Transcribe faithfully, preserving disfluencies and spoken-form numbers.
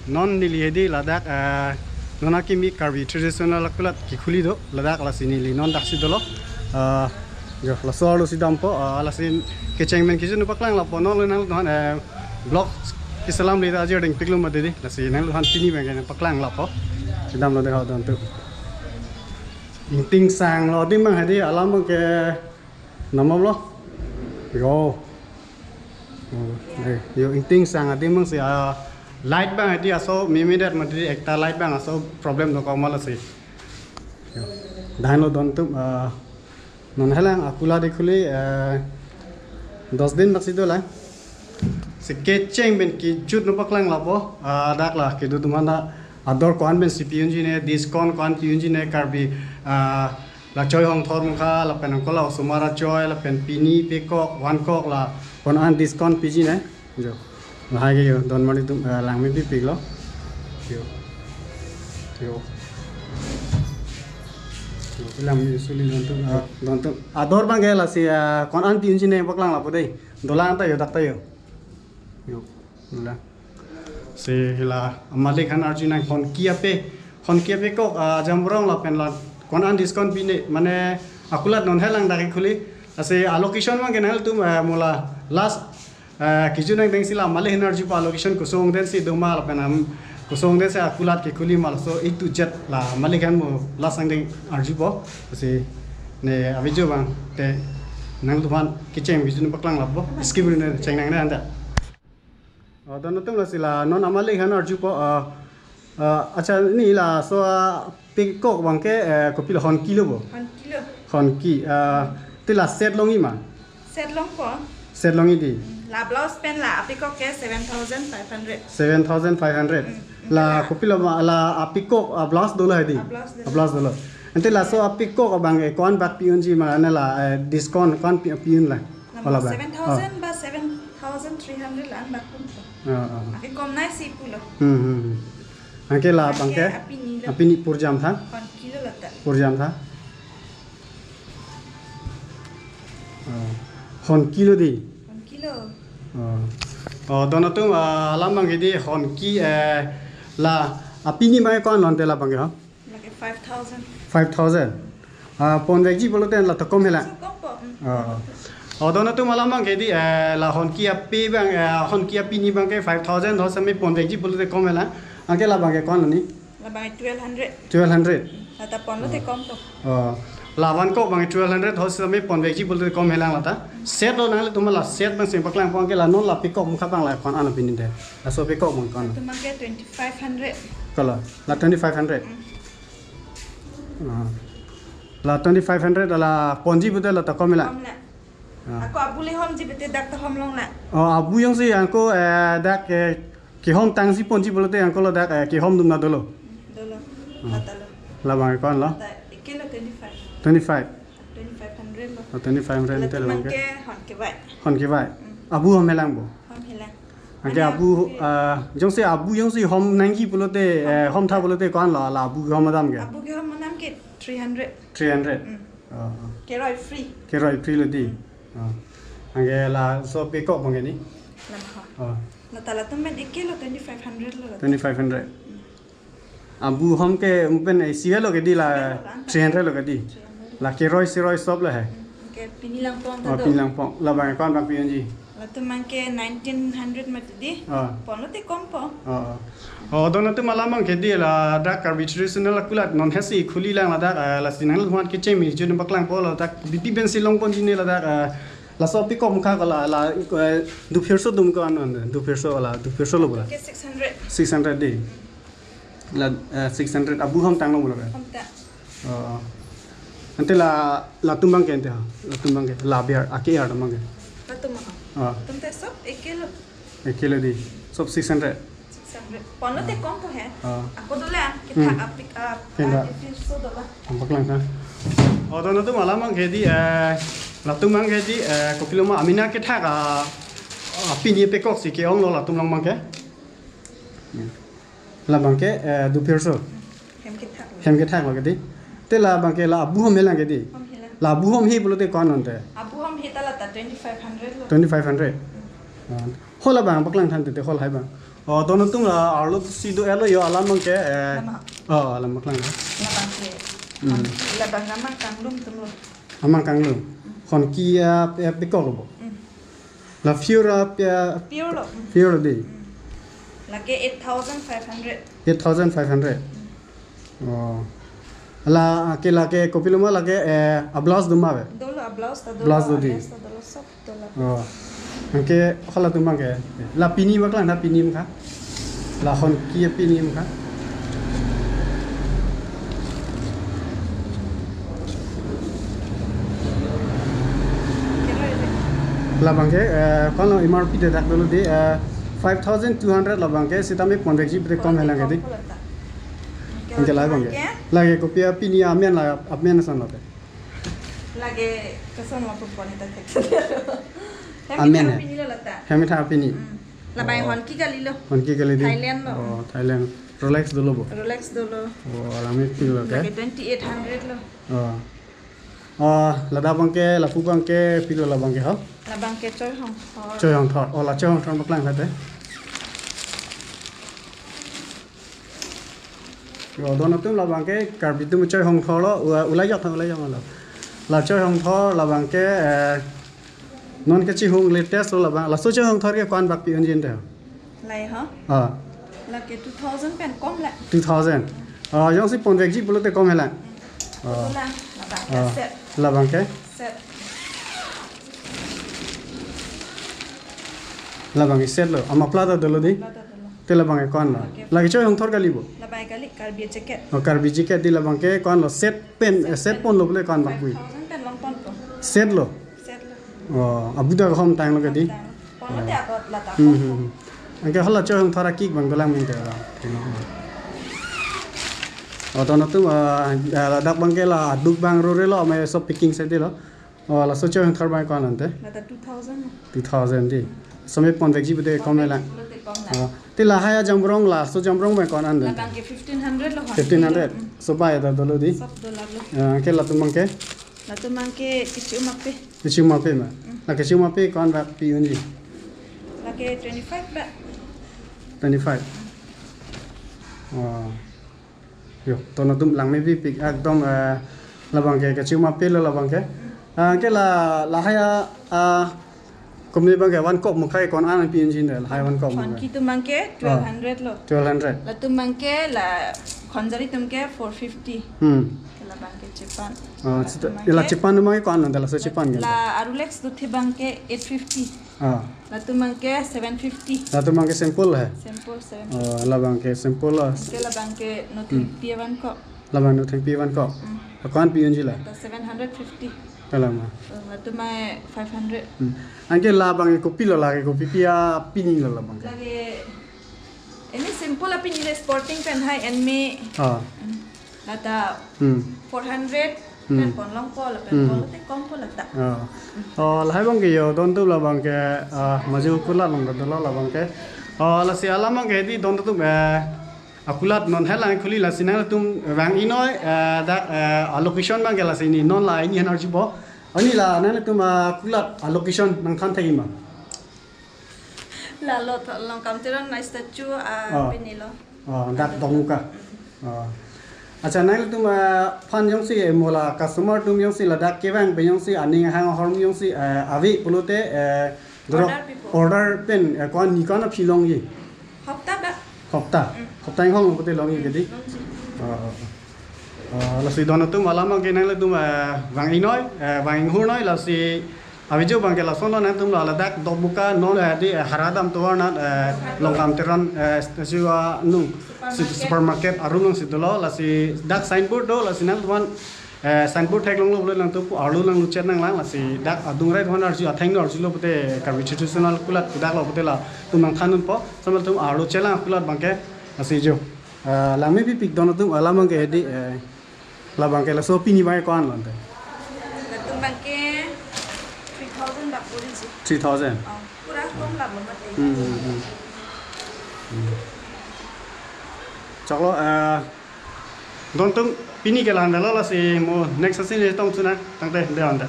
Non neli hedi ladak, eh, non akimi Karbi traditional akulat kekhuli do, ladak lasi neli non daksi dolo. Eh, jo, laso arlo si dampo, eh, lasi kecheng pen kejut nangpaklang lapo, non lo nangtumphan, eh, vlog keselam le ta ajir dengpiklo mati di, lasi nangtumphan pini abang ke nangpaklang lapo. Si damlo de ho don tu. Ingting sang lo adim abang hedi alam abang ke namam lo. Yo. Oh, eh, yo ingting sang adim abang si, ah, light abang hedi aso mimidet mati di ekta light abang aso problem dokok ma lasi. Yo. Dahlo don tu, ah, non helang akulat kekhuli, eh, dos din bak si dolang. Si kecheng pen kejut nangpaklang lapo, ah, dak la kedo atum aphan ador ko-an pensi pi-unji ne, discount ko-an pi-unji ne, Karbi, ah, la choi hong thor mukha, lapen angkola osomar achoi, lapen pini pekok, vankok la ko-an discount piji ne. Jo. Lahai ke yo, don mari atum, ah, langme pipiklo. Yo. Yo. Yo, langme suli don tu, ah, don tu. Ador abang ke lasi, ah, ko-an pi-unji ne paklang lapo dei. Dolang ta yo, dak ta yo. Yo, dolang. Si la malik aphan arjunang, hon ki ape, hon ki apekok, ah, jamborong lapen la ko-an discount pine, mane akulat non helang dak kekhuli. Lasi a location abang ke nangtum, ah, mo la last, ah, kejut nangdengsi la malik aphan arjupo, a location koson ongdensi doma lapen am koson ongdensi akulat kekhuli ma, laso A to Z la malik aphan mo last nangdeng arjupo. Lasi ne avijo abang te nangtumphan kecheng pen kejut nangpaklang lapo. Skip ne chengnang ne anta. Oh, don atum, lasi la non amalik aphan arjupo, ah, ah, acha, ne laso, ah, pekok abang ke, eh, kopilo, hon ki lo bo? Hon ki lo. Hon ki, ah, te la set longji ma? Set longpo. Set longji di. Hmm, la blouse pen la apekok ke seven thousand five hundred. Seven thousand five hundred. Hmm, hmm. La la kopilo ma, la apekok, ah, blouse dolo hedi? Ah, blouse dolo. Ah, blouse dolo. Ante laso apekok abang ke ko-an bak pi-unji ma, ne la, eh, discount ko-an pi, pi-un la? Lama. Wala ba? Seven thousand, ah, ba seven thousand three hundred la-an bak pun. Ah, ah. Anke kom nai si pulo. Hmm, hmm, hmm. Anke la abang ke? Anke apini lo. Apini purjam tha? Hon ki lo lata. Purjam tha? Ah. Hon ki lo di? Hon ki lo. Ah. Oh, don atum, ah, alam abang hedi hon ki, eh, la apini abang ke ko-an lo ante la abang ke, ha? Lake five thousand. Five thousand. Ah, ponvekji pulote la ta kom helang. So, kom po. Hmm. Ah. Oh, don atum, alam abang hedi, eh, la hon ki ape abang, eh, hon ki apini abang ke five thousand, ho sami ponvekji pulote kom helang. Anke la abang ke ko-an lo ni? La abang twelve hundred. Twelve hundred. La ta ponlote kom po. Oh. La vankok abang twelve hundred, ho sami ponvekji pulote kom helang la ta. Set lo nanglitum la set abang si paklangpo, anke la non la pekok mukha abang la ko-an lo pini de? Laso pekok abang ko-an lo? Latum abang ke twenty-five hundred. Ko lo? La twenty-five hundred. Hmm. Ah. La twenty-five hundred la ponji pulote la ta kom helang? Kom la. Ah. Ako abu le homji pulote dak ta hom long la. Oh, abu jongsi ako, eh, dak, eh, kehom tangsi ponji pulote ako lo dak, eh, kehom dun na dolo? Dolo. Ah. Mata lo. La abang ko-an lo? Mata ekelo twenty-five. Twenty-five. Twenty-five hundred lo. Oh, twenty-five hundred. Latum abang ke? Anke hon kevai. Hon kevai. Hmm. Abu hom helang bo? Hom helang. Anke mane abu, abu ke, ah, jongsi abu jongsi hom nangji pulote, eh, hom tha pulote ko-an lo, la abu kehom adam ke? Abu kehom adam ke three hundred. Three hundred. Hmm. Oh. Keroi free. Keroi free lo di. Hmm. Oh. Anke laso pekok abang ke ni? Lama ho. Oh. La ta latum pen ekelo twenty-five hundred lo la. Twenty-five hundred. Hmm. Abu hom ke mo pen isi lo ke di la? Isi lo, three hundred lo ke di? Three hundred. La keroi seroi sob lo he? Hmm, ke pini langpong ta do. Oh, pini langpong. La abang ko-an bak pi-unji? Latum abang ke nineteen hundred mati di. Ah. Ponlote kom po. Ah, ah. Oh, don atum, alam abang ke di ladak Karbi traditional akulat non hesi khuli lang ladak, ah, lasi nanglitum aphan kecheng pen kejut nangpaklangpo ladak kopi pen si longponji ne ladak, ah, laso pekok mukha ko la, la, eh, dupherso atum ko-an lo, dupherso la, dupherso lo bo la? Ke six hundred. Six hundred di. La, eh, six hundred abu hom tanglo bo la? Hom ta. Oh. Ante la, latum abang ke ante ha? Latum abang ke, la biar, ake ar abang ke? Latum ha? Oh. Latum te sob ekelo. Ekelo di. Sob six hundred. Six hundred. Ponlote kom po he. Oh. Ako dolang, kethak, hmm, apik, ah, kethak, ah, dupherso dolang. Nangpaklang tha. Oh, don atum, alam abang ke di, eh, latum abang ke di, eh, kopilo ma, amena kethak, ah, apini pekok si ke-ong lo latum along abang ke? Hmm. La abang ke, eh, dupherso. Hem kethak lo. Hem kethak lo ke di. Te la abang ke la abu hom helang ke di? Hom helang. La abu hom he pulote ko-an lo ante? Abu hom he ta la ta twenty-five hundred lo. Twenty-five hundred. Hmm. Ah. Hol abang paklang tha ante, te hol hai abang. Oh, don atum la arlo si do-etlo yo alam abangke, eh. Lama. Oh, alam abang lang. Labang ke. Hmm. Labang amang kanglum atumlo. Amang kanglum. Honki, ah, pe, pekok lo bo. Hmm. La pure, ah, pe, ah, Pure lo. Hmm. Pure lo dei. Hmm. Lake eight thousand five hundred. Eight thousand five hundred. Hmm. Oh. La, ah, ke lake kopilo ma lake, eh, a blouse do ma ave? Dolo, a blouse ta dolo, Blouse do a dei. Lace ta dolo, sob dolo. Oh. Anke halatum abangke. La pini ma klang, la pini ma kha. La honki pini ma kha. Labangke, eh, kono M R P de dak dolo dei, eh, five thousand two hundred labangke, sitame ponvekji pute kom helang ke dei. Anke labangke. Lake kopi apini amen la, amen ason lo te. Lake koson lo pon ta thek. Amen Hem he. Pini lo lata. Hem tha pini. Hmm. Labang Oh. Honki kali lo. Honki kali dei. Thailand lo. Oh, Thailand. Rolex dolo bo. Rolex dolo. Oh, alam pilo ke. Lake twenty eight hundred lo. Oh. Oh, ladak abangke, lapu abangke, pilo labangke ho? Labangke Choi Hong Thor. Choi Hong Thor. Oh, la Choi Hong Thor ma klang kha te. Yo, don atum labangke Karbi atum Choi Hong Thor lo, ula, ula yok tha, ula yok lo. La Choi Hong Thor labangke, eh, non kechihung latest lo labang. Laso Choi Hong Thor ke ko-an bak pi-unji te? Lai ho? Ah. Lake two thousand pen kom la. Two thousand. Ah, jongsi ponvekji pulote kom helang. Hmm. Ah. Ito la, labang Ah. Set. Labangke? Set. Labangke set lo. Ama plata dolo dei. Plata dolo. Te labangke ko-an lo. Okay. Lake Choi Hong Thor kali bo. Labang kali Karbi jacket. Oh, Karbi jacket dei labangke ko-an lo set pen, Set eh, set pen. Pon lo bole ko-an bak pi? Five thousand pen long pon po. Set lo. Set lo. Oh, abuda hom tang lo ke dei. Tang. Pon lo te ako lata Hmm, pon hmm, po. Hmm. Anke hala Choi Hong Thor akik abang dolang minte la. Oh, don atum, ah, ah, ladak abangke la aduk abang rore lo, amei sob packing side lo. Oh, laso Choi Hong Thor abang ko-an ante? Lata two thousand. Two thousand dei. Sitame ponvekji pute kom helang. Pulote kom la. Oh, te lahai ajamrong laso jamrong abang ko-an ante? Labangke fifteen hundred lo. Fifteen hundred. Hmm. So bai ta dolo dei. Sob dolak lo. Ah, anke latum abangke? Latum abangke kechiu mape. Kechiu mape ma. Hmm. La kechiu mape ko-an bak pi-unji? Lake twenty five bak. Twenty five. Oh. Yo, don atum langme pipik ekdom, eh, labangke kechiu mape lo labangke. Ah, ke la, lahai a, ah, company abangke van kok mukhai ko-an pi-unji te, lahai van kok mukhai. Honki atum abangke Ah. twelve hundred lo. Twelve hundred. Latum abangke la Khonjari atum ke four fifty. Hmm. Ke labangke chepan. Ah, Latum sita, abangke ila chepan abangke ko-an ante laso chepan ke? La Rolex dothe abangke eight fifty. Ah. Latum abangke seven fifty. Latum abangke sample he? Sample seven fifty. Oh, labangke sample lo. Anke labangke no Hmm. thengpi van kok. Labang no thengpi van kok. Hmm. Ko-an pi-unji la? Ta seven hundred fifty. Kalang ma. Oh, latum abang five hundred. Hmm. Anke labangke kopilo lake kopi pi apini lo labangke? Lake ini simple apini le sporting pen hai en me. Ah. Hmm. Lata Hmm. four hundred Hmm. pen pon long po, lapen Hmm. pon te kom po lata. Ah. Oh, lahai abangke yo, don atum labangke, ah, maju kulat along dolo labangke. Oh, lasi alam abangke dei don atum, eh, akulat non helang khuli lasi nangtum vang-iknoi, eh, dak, eh, a location abangke lasi ne non la ne han arjupo. Ani la nangtum, ah, kulat a location nangthan thek-ik ma? Lalo tho Longkam Teron a statue, ah, Ah. pini lo. Ah, dak Dokmoka. Ah. Acha, nangtum, ah, aphan jongsi, eh, mo la customer atum jongsi ladak kevang pen jongsi aning ahang ahormu jongsi, eh, ave pulote, eh, drop Order pipo. Order pen, eh, ko-an ni ko-an aphi longji? Hopta bak. Hopta? Hmm. Hopta inghong pute longji ke dei? Longji. Ah, ah, ah. Ah, lasi don atum alam abangke nanglitum, eh, vang-iknoi, eh, vang-ik hurnoi, lasi avideo abangke lason lo, nangtum la ladak Dokmoka non, eh, dei, eh, Hara Dam tovar nat, eh, Longkam Teron, eh, statue anung, si-, Supermarket. Supermarket arum nang si dolo, lasi dak signboard do, lasi nangtum aphan, eh, signboard theklonglo pulote nangtum arlo nangluchet nanglang, lasi dak adung rai aphan arju, athengno arjulo pute Karbi traditional kulat dak lo pute latum nangthan unpo, sitame latum arlo chelang kulat abangke, lasi jo. Eh, langme pipik don atum alam abangke dei, eh, labangke laso pini abangke ko-an lo ante? Latum abangke three thousand bak puri ji. Three thousand? Oh, pura kom la mate. Hmm, hmm, hmm. Hmm. Choklo, eh, don atum pini ke la-an lo, lasi mo next asin le tong chuna tangte de ante.